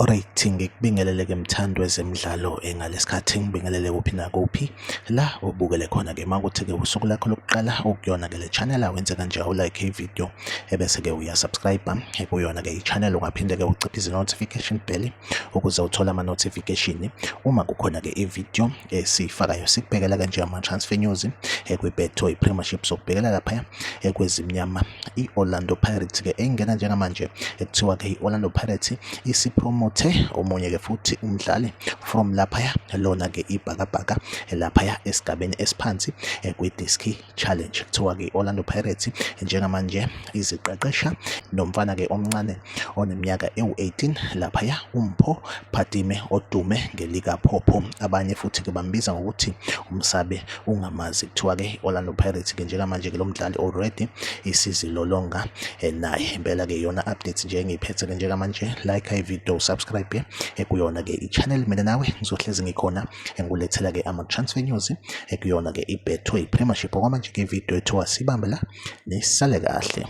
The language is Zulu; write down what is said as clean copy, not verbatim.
Alright, ngikubingelele-ke mthandi wezemidlalo ngalesikhathi ngibingelele kuphi nakuphi la ubukele khona-ke uma kuthi-ke usuku lakho lokuqala ukuyona-ke le channel awenze kanje awulike i-video ebese-ke uyasubscribe kuyona-ke i-channel ungaphinde-ke uciphize i-notification bell ukuze uthole ama-notification uma kukhona-ke i-video esiyifakayo. Sikubhekela-ke nje ama-transfer news kwi-Betway Premiership, sokubhekela laphaya kwezimnyama i-Orlando Pirates ke engena njengamanje ekuthiwa ke i-Orlando Pirates isipromothe omunye ke futhi umdlali from laphaya lona ke ibhakabhaka laphaya esigabeni esiphansi kwi-Diski Challenge. Kuthiwa ke i-Orlando Pirates njengamanje iziqeqesha nomfana ke omncane oneminyaka ewu-18 laphaya uMpho Phatime odume ngelikaPhopho, abanye futhi ke bambiza ngokuthi umsabe ungamazi. Kuthiwa ke Orlando Pirates ke njengamanje ke lo mdlali already isizilolonga naye impela ke. Iyona update nje engiyiphethe ke njengamanje. Like i-video, subscribe kuyona ke i-channel. Mina nawe ngizohlezi ngikhona engulethela ke ama-transfer news kuyona ke i-Betway Premiership. Okwamanje ke i-video ethiwa sibambe la, nisale kahle.